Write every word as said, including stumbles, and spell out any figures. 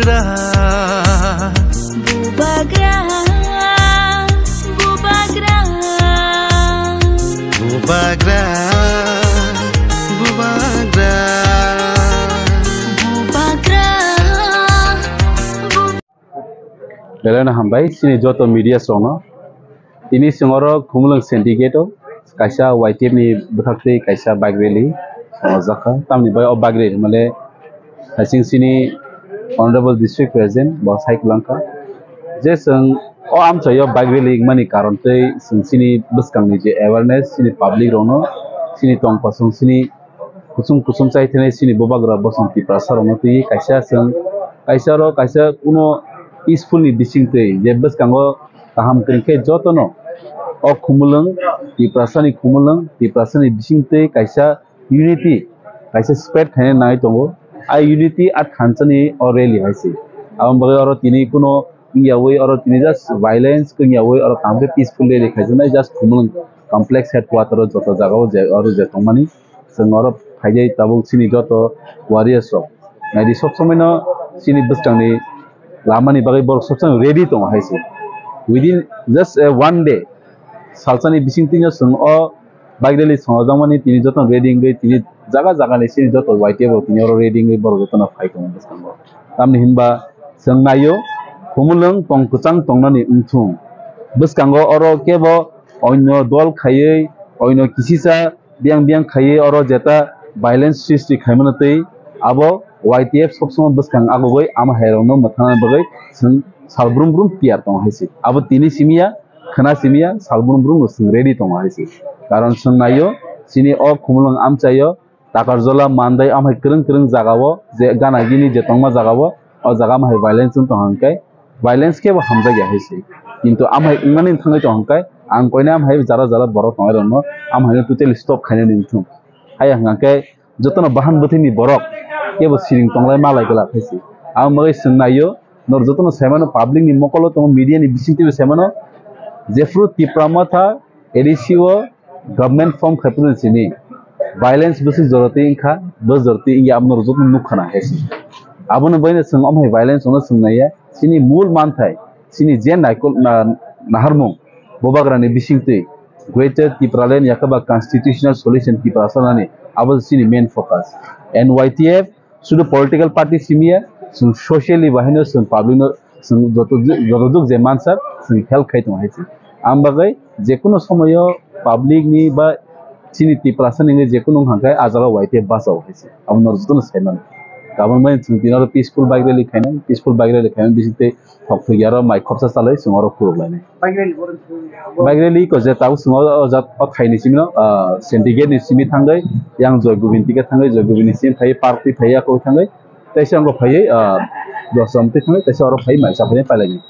Bubagra, bubagra, bubagra, bubagra, bubagra, bub- Belai no hambai chini joto media rokno. Tini chwng oro Khumulwng syndicate o kaisa Y T F ni bwkhak twi kaisa bike rally songjakha. Tamni bai o bike rally hwnmale hasing chini Honorable District President bo sai kwlangkha je chwng o amchaio bike rally wngmani karon tei chwng chini bwskangni je awareness chini public rokno chini tongkosong chini kusum kusum chai thinai chini bubagra bosong Tiprasa rokno twi kaisa chwng kaisa oro kaisa kuno peaceful ni bising twi je bwskango kaham kwrwng khe jotono o Khumulwng Tiprasa ni Khumulwng Tiprasa ni bising twi kaisa unity kaisa spread khaina nai tongo. A unity a thansa ni o rally hai se. Aboni bagwi oro tini kuno wngyawi oro tini just violence wngyawi oro kaham khe peaceful rally khaijaknai just Khumulwng complex headquarter o joto jaga o je oro je tongmani. Chwng oro phaijai tabuk chini joto warriors rok. Naidi sob somoi no chini bwskang ni lama ni bagwi borok sob somoi ready tongo hai se. Within just a one day, salsa ni bising twi no chwng o bike rally songjakmani tini joto ready wngwi tini jaga jaga ni chini joto Y T F rok tini oro ready wngwi borok joto no phai tongo bwskango. Tamni hinba chwng naio Khumulwng tong kwchang tongnani wngthung. Bwskango oro kebo onyo dol khaiwi onyo kisisa biyang biyang khaiwi oro jeta violence sristi khaimano tei abo Y T F sob somoi bwskang agugwi ama hai rokno mwthangna bagwi chwng sal brum brum tiyar tongo hai se. Abo tini simi ya, khwna simi ya, sal brum brum no chwng ready tongo hai se. Karon chwng naio chini o Khumulwng amchaio Takarjola, Mandai, amhai kwrwng kwrwng jagao je gana gini je tongma jagao, o jaga amhai violence wng tong hwnkhe, violence khe bo hamjakya hai se. Kintu amhai wngmani thangwi tong hwnkhe, ang koine amhai jara jara borok tongnai rokno amhaino totally stop khainani wngthung. Haiya hwnkhe jotono bahan bwthwini borok kebo siring tonglai malai glak hai se. Ang bagwi swng naio, nor jotono saimano public ni mokolo tongo, media ni bisingtwi bo saimano, jephru Tipra Motha A D C o government form khai phuru simi violence bwswk jorotwi wngkha, bo jorotwi wngya abono rwjak nukha na hai se. Abono boino chwng omo hai violence ono chwng naiya, chini mul manthai, chini je naikol na-, naharmung bubagrani bisingtwi Greater Tipraland yakaba constitutional solution Tiprasa nani abo chini main focus. And Y T F sudu political party simiya, chwng socially bahaino chwng public no chwng joto ju-, joto juk je mansa chwng help khai tongo hai se. Ang bagwi jekunu somoyo public ni ba chini Tiprasa ni je kunu wngkha khe ah jaga Y T F bachao hai se. Abo norok jotono sai mano. Kabang bai chwng tini oro peaceful bike rally khainai, peaceful bike rally khainai bising tei thok thok yaro mai khopsa chalai chwng oro khuluk lainai. Bike rally ko je tabuk chwng o, o jat o thai ni simi no, ah, syndicate ni simi thangwi yang Joy Govind ticket thangwi Joy Govind ni simi phai park twi phai ya koi thangwi teisa wngkha phaiwi, ah, Dosom twi thangwi teisa oro phai mai sa phai pailai ni.